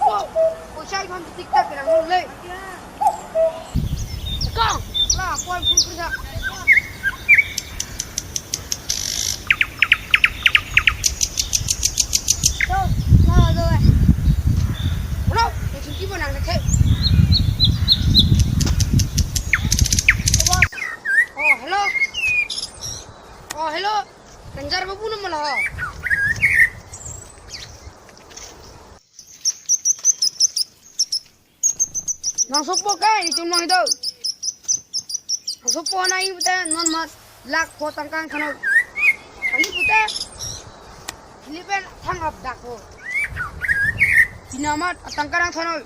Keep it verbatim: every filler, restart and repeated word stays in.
Ko, ko sai kon tik tak kena ngol le. Kong, la, ko phun phun sa. To, la, do, eh. Hello, ko chingki mo nang ne khe. Oh, hello. Oh, hello. Kanjar babu na mala. Nangsopo ke, itum nang itu. Nangsopo na ipute non mat lakh pho tangka nangthannon. Kali pute. Kali pen thang ap dak ho. Pinamat atangka nangthannon.